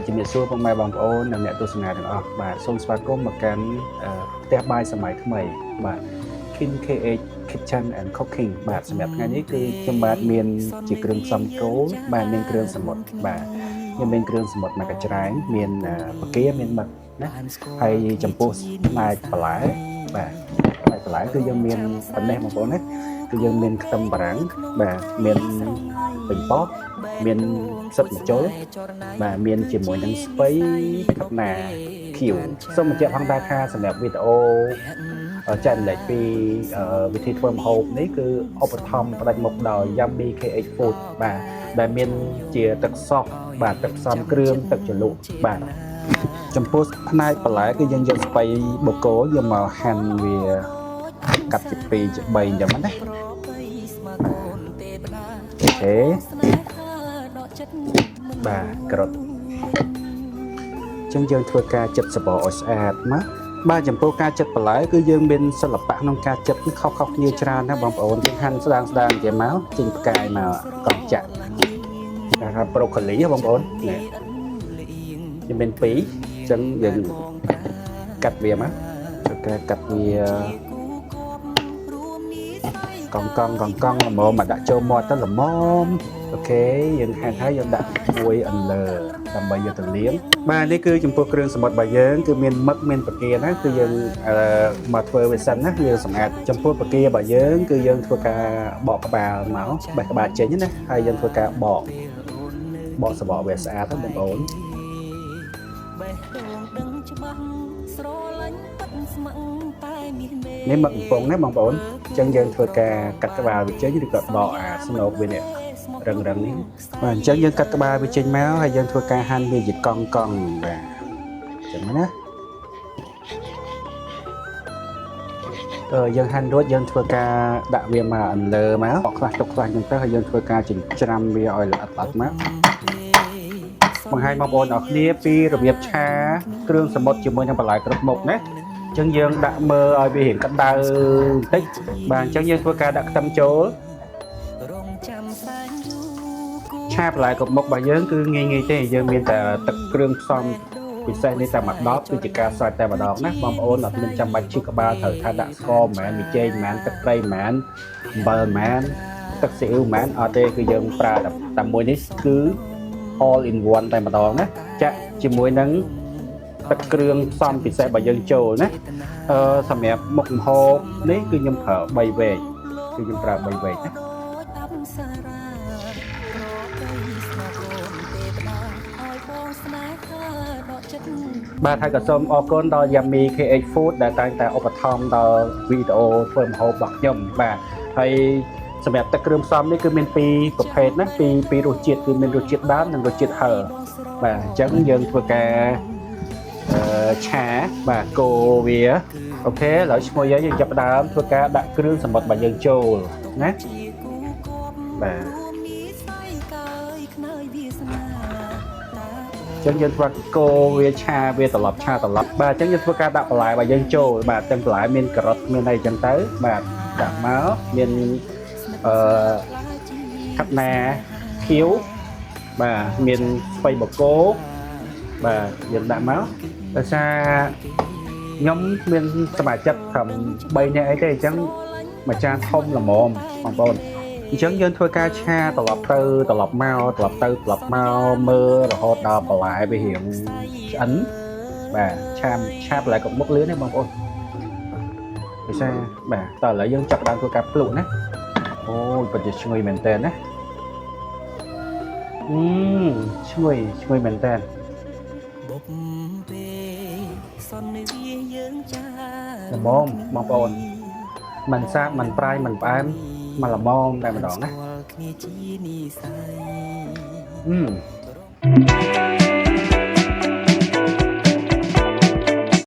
ជំរាបសួរពុកម៉ែបងប្អូននិងអ្នកទស្សនាទាំងអស់បាទសូមស្វាគមន៍មកកាន់ផ្ទះបាយសម័យថ្មីបាទ Kin KH Kitchen and Cooking បាទសម្រាប់ថ្ងៃនេះគឺខ្ញុំបាទមានជាគ្រឿងផ្សំគោលបាទមានគ្រឿងសមុទ្របាទខ្ញុំមានគ្រឿងសមុទ្រមួយកញ្ច្រែងមានបង្គាមានមឹកណាហើយចំពោះផ្នែកបន្លែបាទផ្នែកបន្លែគឺយើងមានប៉ុណ្ណេះបងប្អូនណាគឺយើងមានខ្ទឹមបារាំងបាទមានប៉េងប៉ោះមានផ្សិតម្ជុលបាទមានជាមួយនឹងស្ពៃខាត់ណាខៀវសូមបញ្ជាក់ផងដែរថាសម្រាប់វីដេអូចែករំលែកពីវិធីធ្វើម្ហូបនេះគឺឧបត្ថម្ភផ្ដាច់មុខដោយ Yummy KH Food បាទដែលមានជាទឹកសោះបាទទឹកផ្សំគ្រឿងទឹកជ្រលក់បាទចំពោះផ្នែកបន្លែគឺយើងយកស្ពៃបូកូយកមកហាន់វាកាត់ជា2ជា3អញ្ចឹងណាOK បាទក្រត់អញ្ចឹងយើងធ្វើការចិតសបកឲ្យស្អាតមកបាទចំពោះការចិតបន្លែគឺយើងមានសិល្បៈក្នុងការចិតខុសៗគ្នាច្រើនណាបងប្អូនយើងហាន់ស្ដាងស្ដាងជាមកចេញផ្កាយមកកង់ចាក់គេថាប្រូកូលីបងប្អូននេះយើងមាន2អញ្ចឹងយើងកាត់វាមកធ្វើការកាត់វាកង់កង់កង់កង់ល្មមមកដាក់ចូលមាត់ទៅល្មម OK យើងហាន់ហើយយើងដាក់មួយអន្លើដើម្បីយកទៅលាងបាទនេះគឺចំពោះគ្រឿងសមុទ្ររបស់យើងគឺមានមឹកមានបង្គាណាគឺយើងមកធ្វើវាសិនណាយើងសម្អាតចំពោះបង្គារបស់យើងគឺយើងធ្វើការបកក្បាលមកបេះក្បាលចេញណាហើយយើងធ្វើការបកបកសបកវាស្អាតណាបងប្អូននេះមឹកកំពង់ណាបងប្អូនអញ្ចឹងយើងធ្វើការកាត់ក្បាលវាចេញឬក៏ដកអាស្នូកវានេះរឹងរឹងនេះបាទអញ្ចឹងយើងកាត់ក្បាលវាចេញមកហើយយើងធ្វើការហាន់វាជាកង់កង់បាទអញ្ចឹងណាអឺយើងហាន់រួចយើងធ្វើការដាក់វាមកអន្លើមកបកខ្លះទុកខ្លះអញ្ចឹងទៅហើយយើងធ្វើការចិញ្ច្រាំវាឲ្យល្អិតល្អិតមកបង្ហាញបងប្អូនអរគ្នាពីរបៀបឆាគ្រឿងសមុទ្រជាមួយនឹងបន្លែគ្រប់មុខណាអញ្ចឹងយើងដាក់មើលឲ្យវារៀងក្តៅបន្តិចបាទអញ្ចឹងយើងធ្វើការដាក់ខ្ទឹមចូលឆាបន្លែគ្រប់មុខរបស់យើងគឺងាយងាយទេយើងមានតែទឹកគ្រឿងផ្សំពិសេសនេះតែមួយដបគឺជាការស្រេចតែម្ដងណាបងប្អូនអត់មានចាំបាច់ឈឺក្បាលត្រូវថាដាក់ស្ករប្រហែលប៊ីចេងប្រហែលទឹកត្រីប្រហែលអំបិលប្រហែលទឹកស៊ីអ៊ីវប្រហែលអត់ទេគឺយើងប្រើតែមួយនេះគឺ all in one តែម្ដងណាចាក់ជាមួយនឹងទឹកគ្រឿងផ្សំពិសេសរបស់យើងចូលណាអឺសម្រាប់មុខម្ហូបនេះគឺខ្ញុំប្រើ3វែកគឺខ្ញុំប្រើ3វែកណាបាទហើយក៏សូមអរគុណដល់ Yummy KH Food ដែលតែងតែឧបត្ថម្ភដល់វីដេអូធ្វើម្ហូបរបស់ខ្ញុំបាទហើយសម្រាប់ទឹកគ្រឿងផ្សំនេះគឺមានពីរប្រភេទណាពីរពីររសជាតិគឺមានរសជាតិដើមនិងរសជាតិហឹរបាទអញ្ចឹងយើងធ្វើការអឺឆាបាទកូរវា OK ឥឡូវឈ្មោះយើងយើងចាប់ផ្ដើមធ្វើការដាក់គ្រឿងសមុទ្ររបស់យើងចូលណាបាទអញ្ចឹងយើងធ្វើកូរវាឆាវាត្រឡប់ឆាត្រឡប់បាទអញ្ចឹងយើងធ្វើការដាក់បន្លែរបស់យើងចូលបាទទាំងបន្លែមានការ៉ុតមានអីអញ្ចឹងទៅបាទដាក់មកមានអឺខាត់ណាខៀវបាទមានស្ពៃបកូបាទយើងដាក់មកដោយសារខ្ញុំមានសមាជិកត្រឹម3នាក់អីទេអញ្ចឹងមួយចានធំល្មមបងប្អូនអញ្ចឹងយើងធ្វើការឆាត្រឡប់ទៅត្រឡប់មកត្រឡប់ទៅត្រឡប់មកមើលរហូតដល់បន្លែវារៀងឆ្អិនបាទឆាឆាបន្លែក៏មុខលឿនដែរបងប្អូនពិសាបាទតើឥឡូវយើងចាប់ផ្ដើមធ្វើការភ្លក់ណាអូយពិតជាឈ្ងុយមែនតើណាអឺឈ្ងុយឈ្ងុយមែនតើ បុកពេលសន្និវាយើងចា ល្មមបងប្អូនមិនសាបមិនប្រៃមិនផ្អែមមកល្មមតែម្ដងណា គ្នាជានិស័យ អឺ